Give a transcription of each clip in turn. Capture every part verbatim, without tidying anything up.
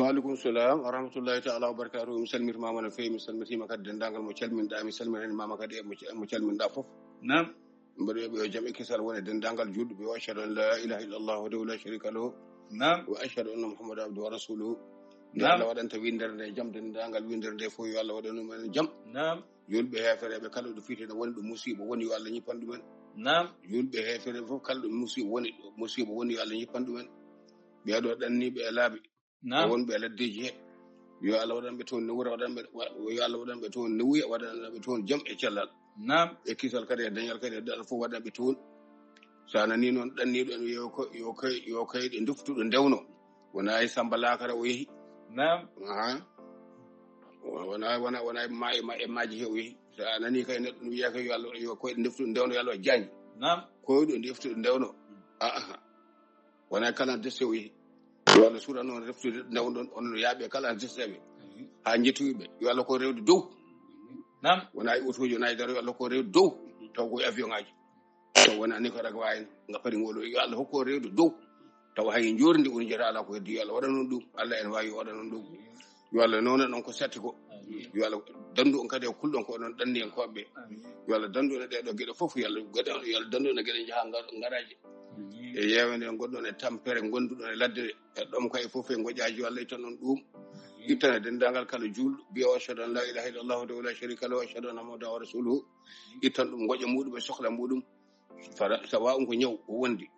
Aleykum salam wa rahmatullahi taala wa barakatuh. Mi salmitima no feewi, mi salmitima kadi denndaangal mo calminɗa, mi salmitima kadi e mo, mo calminɗa fof. Naam. Mbaɗo yoɓe yo jam e kisal wone denndaangal julɓe ɓe, wa ashhadu an la ilaha illallah wahdahu la sharika lahu. Naam. Wa ashhadu anna Muhammadan abduhu wa rasuluhu. Nde Naam. Allah waɗanta winndere nde jam, denndaangal winndere nde fof yo Allah waɗan ɗum en jam. Naam. Julɓe heefereɓe kala ɗo fitina woni, ɗo musiba woni, yo Allah ñippan ɗum en. Naam. Julɓe heefereɓe fof kala ɗo musiba woni, ɗo musiba woni, yo Allah ñippan ɗum en. Ɓeeɗo ɗanniiɓe e laabi, Naam. Wonɓe e laddeeji he, yo Allah waɗan ɓe toon newre, waɗan ɓe, wa-, yo Allah waɗan ɓe toon newuya, waɗan ɓe toon jam e cellal. Naam. E kisal kadi, e dañal kadi, e daɗal fof waɗan ɓe toon. So a nanii noon ɗanniiɗo en, yo ko, yo koy, yo koy ɗe nduftuɗo ndewno. Wona e Samba Lakara o yehi. Naam. Aha. Wona, wona, wona e ma-, e ma-, e maaji he o yehi. So a nanii kay neɗɗo no wiya kay yo Allah, yo koyɗe ndeftuɗo ndewno, yo Allah jaañ. Naam. Koyɗo ndeftuɗo ndewno. Aha. Wona e kala deste o yehi. Yo Allah suura noon reftude ndewɗon, onon yaaɓe kala desteɓe. Amin. Haa njettuɓe. Yo Allah ko rewde dow. Naam. Wona e otoji, wona e daro, yo Allah ko rewde dow. Taw ko e avion ngaji. Taw wona Nicaragua en, nga pari ngol, yo Allah hokko rewde dow. Taw hay njorndi woni jeta ala ko heddi, yo Allah waɗa noon ɗum. Allah ene waawi waɗa noon ɗum. Yo Allah newna ɗon ko satti ko. Amin. Yo Allah danndu on kadi e kulɗon ko onon ɗanni en koɓɓe. Amin. Yo Allah danndu on e ɗeɗo geɗe fof, yo Allah geɗe, yo Allah danndu on e geɗe njaha ngar-, ngaraje. Amin. E yewende on gonɗon e tampere, gonduɗon e ladde, e ɗom kay fof e ngoƴaji, yo Allah ittan on ɗum. Amin. Ittan e denndaangal kala juulɗo, biya o ashhadu an la ilaha illallah wahdahu la sharika lahu, wa ashhadu anna Muhammadan rasuluhu. Ittan ɗum ngoƴa muɗum e sohla muɗum. Fara, sawa on ko ñaw o wondi.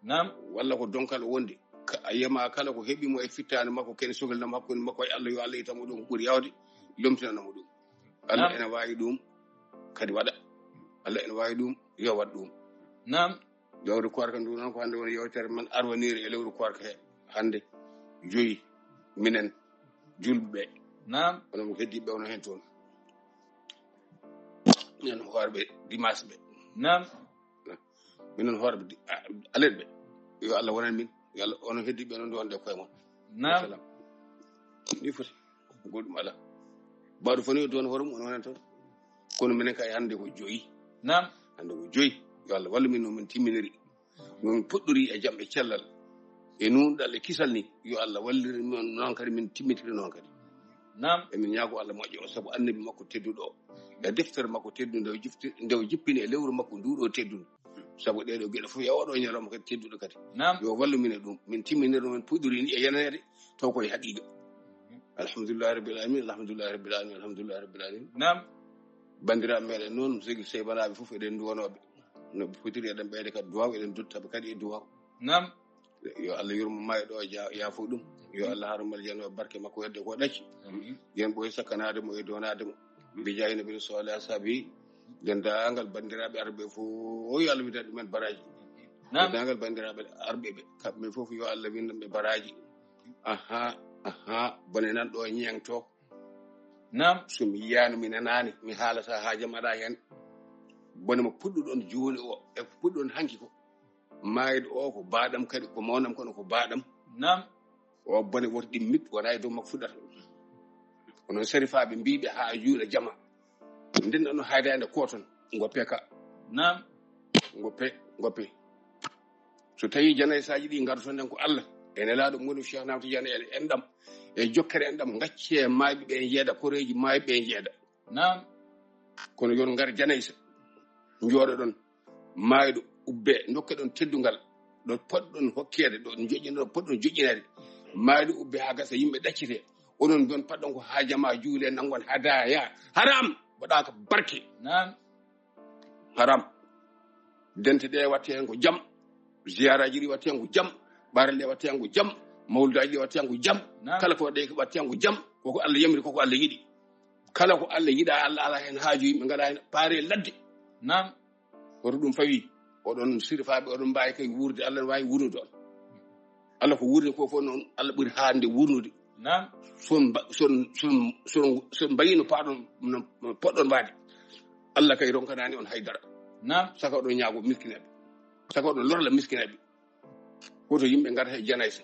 Naam. Walla ko donkal o wondi. Ka, a yema kala ko heɓi mo e fittaande makko, ken sohlinamo hakkunde makko e Allah, yo Allah ittan mo ɗum ko ɓuri yawde, lomtinana mo ɗum. Allah Naam. Ene waawi ɗum, kadi waɗa. Allah ene waawi ɗum, yo waɗ ɗum. Naam. Lewru koorka ndu noon ko hannde woni yewtere men arwaniire e lewru koorka he. Hannde joyi minen julɓe ɓe. Naam. Onon ko heddiiɓe ɓe, onon heen toon. Minen hoorɓe dimanche ɓe. Naam. Minen hoorɓe di-, a-, alet ɓe. Yo Allah wonan min. Yo Allah, onon heddiiɓe noon, nduwande koye mon. Naam. Wassalam. Ni foti. Goɗɗum alaa. Baɗo fani yo duwan hoore mum, on wonan toon. Kono minen kay hannde ko joyi. Naam. Hannde ko joyi. Yo Allah wallu min no min timminiri. No min puɗɗori e jam e cellal. E nuunɗal e kisal ni. Yo Allah wallir min noon kadi min timmitiri noon kadi. Naam. Emin ñaago Allah moƴƴo o sabu annabi makko tedduɗo o. E deftere makko teddude nde o jifti-, nde o jippini e lewru makko nduɗo teddudu. Sabu ɗeɗo geɗe fof e oɗo ñalawma kadi tedduɗo kadi. Naam. Yo wallu min e ɗum. Min timminira min puɗɗori ni e yeneede taw koye haqiqa. Alhamdulillahi rabbil alamin, alhamdulillahi rabbil alamin, alhamdulillahi rabbil alamin. Naam. Banndiraaɓe meɗen noon, sigi seybanaɓe fof eɗen duwanoɓe. No ɓe fotiri eɗen ɓeyda kadi duwaw, eɗen dottaɓe kadi e duwaw. Naam. Yo Allah yurmo mayɗo o, ja-, yaafo ɗum. Yo Allah haru mo aljanna o, barke makko hedde ko ɗacci. Amin. Yen ɓoye sakkanaade mo e donaade mo. Bi jaahi nabi sallallahu alaihi wasallam. Denndaangal banndiraaɓe arɓe fof, yo Allah widan ɗumen baraaji. Naam. Denndaangal banndiraaɓe arɓe ɓe, kamɓe fof yo Allah windan ɓe baraaji. Aha, aha, bone nan ɗo ñeeŋto. Naam. So mi yiyaano, mi nanaani, mi haalata haajam aɗa heen. Bone mo puɗɗuɗon jooni o, e ko puɗɗuɗon hanki ko. Maayɗo o ko baaɗam kadi, ko mawnam kono ko baaɗam. Naam. O bone woto ɗimmit, wona e dow makko fuɗɗata. Onon sarifaaɓe mbiiɓe haa juula jama. Ndinɗano haydaande ko toon, ngoppe ka. Naam. Ngoppe, ngoppe. So tawi janaysaaji ɗi ngartoɗen ko Allah, e Nelaaɗo mum Cheikh Ahmad Tidiane, en enɗam, e jokkere enɗam, ngaccee maayɓe ɓe en yeeda, koreeji maayɓe ɓe en yeeda. Naam. Kono yon ngar janaysa, njooɗoɗon, maayɗo ubbe, ndokkeɗon teddungal, ɗo poɗɗon hokkeede, ɗo joƴƴino, ɗo poɗɗon joƴƴineede. Maayɗo ubbe haa gasa, yimɓe ɗaccite. Onon mbiyon paɗɗon ko haajama, juule, nanngon hadaya. Haram, waɗaaka barke. Naam. Haram. Dente ɗe watte heen ko jam. Ziyaraji ɗi watte heen ko jam. Ɓaarel ɗe watte heen ko jam. Mawludaji ɗi watte heen ko jam. Naam. Kala ko waɗe watte heen ko jam. Koko Allah yamiri, koko Allah yiɗi. Kala ko Allah yiɗa, Allah ala heen haaju, yimɓe ngala heen paare ladde. Naam. Hoto ɗum fawi? Oɗon sirfaaɓe, oɗon mbaawi kay wuurde, Allah ne waawi wuurnude on. Allah ko wuurni ko fof noon, Allah ɓuri haande wuurnude. Naam. Son ba-, son, son, son, son mbayino paɗon, no, no poɗɗon waade. Allah kay ronkanaani on haydara. Naam. Saka oɗon ñaago miskineeɓe. Saka oɗon lorla miskineeɓe. Woto yimɓe ngara he janaysa.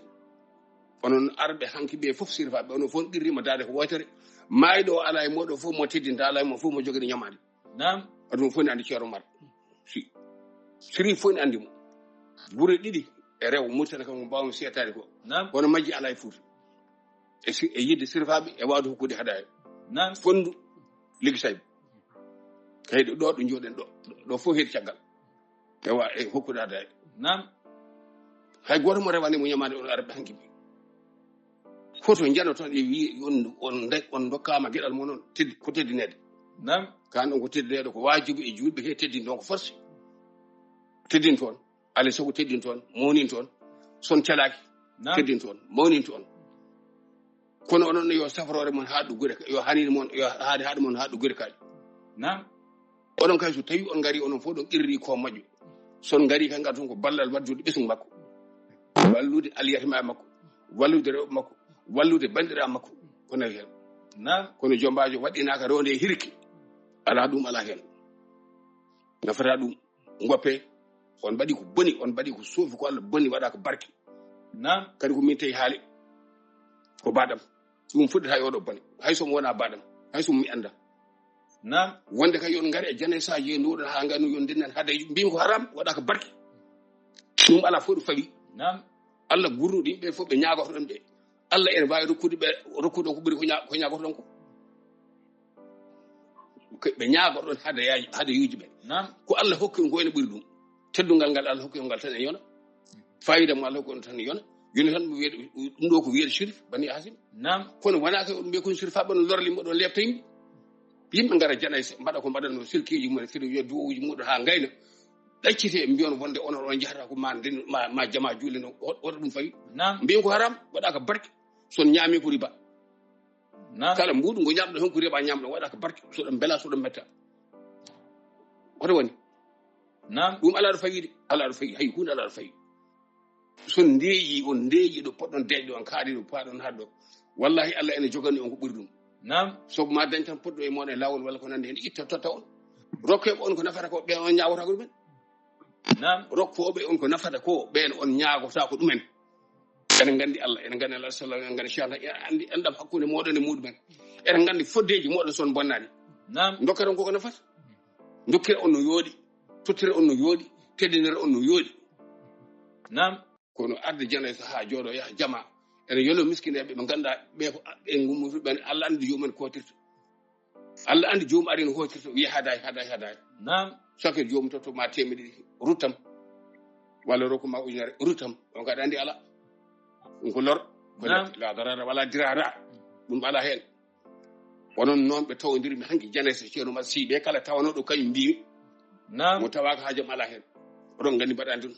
Onon arɓe hanki ɓe fof sirfaaɓe, onon fof qirrima daade ko woytere. Maayɗo o ala e moɗo fof mo teddinta, ala e mo fof mo jogani ñamaande. Naam. Aduna fof ne andi Ceerno Umar. Si. Siri fof ne andi mo. Gure ɗiɗi e rewo Mauritanie kam ko mbawmi seetaade ko. Naam. Kono majji ala e Fuuta. E si-, e yidde sirfaaɓe, e waawde hokkude hadaya. Naam. Fonndu, liggi saybu. Kay ɗo, ɗo, ɗo njooɗen ɗo, ɗo fof heedi caggal. E wa-, e hokkude hadaya. Naam. Hay gooto mo rewaani mo ñamaade on araɓe hanki. Foto njano toon e wi on, on ndek, on ndokkaama geɗal mon on, teddi, ko teddineede. Naam. Kaan ɗon ko teddineede, ko waajibu e juulɓe he teddin toon, ko forcé. Teddin toon. Alaa e sago teddin toon, mawnin toon. Son calaaki, naam, teddin toon, mawnin toon. Kono onon ne, yo safroore mon haɗu gure, yo hanir mon, yo haade haɗu mon haɗu gure kaaɗi. Naam. Onon kay, so tawi on ngari, onon fof ɗon qirri ko moƴƴo. Son ngari kay, ngar toon ko ballal waddude ɓesngu makko. Wallude alyatima makko, wallude rewɓe makko, wallude banndiraaɓe makko. Kono hen. Naam. Kono jombaajo waɗɗinaaka rewde e hirki. Alaa ɗum, alaa hen. Nafata ɗum. Ngoppe, on mbaɗi ko boni, on mbaɗi ko soofi, ko Allah boni, waɗa ko barke. Naam. Kadi ko min tawi haali ko baɗam. Ɗum fuɗɗata e oɗo bone. Hay so mi wona baɗam, hay so mi annda. Naam. Wonde kay, yon ngare e janaysaaji, nduɗon haa nganu, yon ndennan haade, mbimi ko haram, waɗa ko barke. Ɗum alaa fof ɗo fawi. Naam. Allah gurnuɗo yimɓe fof ɓe ñaagotoɗon ɓe. Allah ene waawi rokkude ɓe, rokkude on ko ɓuri ko ña-, ko ñaagotoɗon ko. Ko ɓe ñaagotoɗon hadayaaji, hadayuuji ɓe. Naam. Ko Allah hokki on ko ene ɓuri ɗum. Teddungal ngal Allah hokki on ngal tan e yona. Fayida mo Allah hokki on tan e yona. Yoni tan mo wiyeede, ɗum ɗo ko wiyeede Chérif Bani Hasim. Naam. Kono wonaa ko on mbiya kon Chérif, haa ɓe on lorli mo ɗon leefta yimɓe. Yimɓe ngara janaysa, mbaɗa ko mbaɗanno, silkeeji mumen, firo wiya duwawuuji muɗum haa ngayna. Ɗaccite, mbiyon wonde onon on njahata ko ma nden, ma, ma jama juule no, o-, oto ɗum fawi. Naam. Mbiyon ko haram, waɗa ko barke. So on ñaami ko riba. Naam. Kala mbuuɗu ngo ñaamɗo heen ko riba ñaamɗo, waɗa ko barke. So ɗum bela, so ɗum metta. Hoto woni? Naam. Ɗum alaa ɗo fawi de, alaa ɗo fawi, hay huunde alaa ɗo fawi. So on ndeeƴi, on ndeeƴi ɗo poɗɗon deeƴde, on kaaɗi ɗo paaɗon haɗo. Wallahi, Allah ene jogani on ko ɓuri ɗum. Naam. Sabu ma dañ tan poɗɗo e mon e laawol walla ko nandi heen, itta totta on. Rokkooɓe on ko nafata ko ɓeen on ñaawata ko ɗumen. Naam. Rokkooɓe on ko nafata ko ɓeen on ñaagota ko ɗumen. Ene nganndi Allah, ene nganndi Allah sallallahu, ene nganndi Cheikh, ene anndi enɗam hakkunde mooɗon e muɗumen. Ene nganndi foddeeji mooɗon so on bonnaani. Naam. Dokkere on koko nafata. Dokkere on no yooɗi, tottire on no yooɗi, teddinere on no yooɗi. Naam. Kono arde janaysa haa jooɗo yaha jama. Ene yolo miskineeɓe ɓe ngannduɗaa ɓe ko ɓe ngummutuɓe, Allah anndi joomum en kootirta. Allah anndi joomum ari no hootirta, wiya haadaay, haadaay, haadaay. Naam. Sakkir joomum toto ma teemedde ɗiɗi, ruttam. Walla rokku ma ujunere, ruttam. On kadi anndi alaa. Ɗum ko lor. Ko naam. La darara wala dirara. Ɗum alaa heen. Onon noon ɓe tawondirmi hanki janaysa Ceerno Umar Sy ɓe kala tawanooɗo kañum mbimi. Naam. Mo tawaaka haaju am alaa heen. Oɗon nganndi mbaɗa ɗum.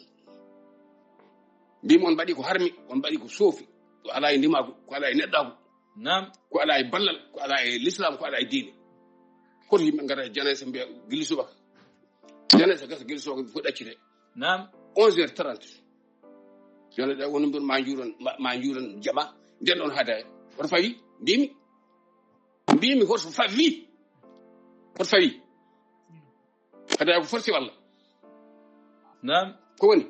Mbimi on mbaɗi ko harmi, on mbaɗi ko soofi. Ko alaa e ndimaagu, ko alaa e neɗɗaagu. Naam. Ko alaa e ballal, ko alaa e lislaam, ko alaa e diine. Hoto yimɓe ngara janaysa mbiya gila subaka. Janaysa gasa gila subaka fof ɗaccite. Naam. Onze heures trente. Yo Allah ɗa woni mbir ma njuuron, ma, ma njuuron jama. Nden ɗon haadaaya. Hoto fawi? Mbimi. Mbimi hoto fawi? Hoto fawi? Haadaaya ko forcé walla? Naam. Ko woni?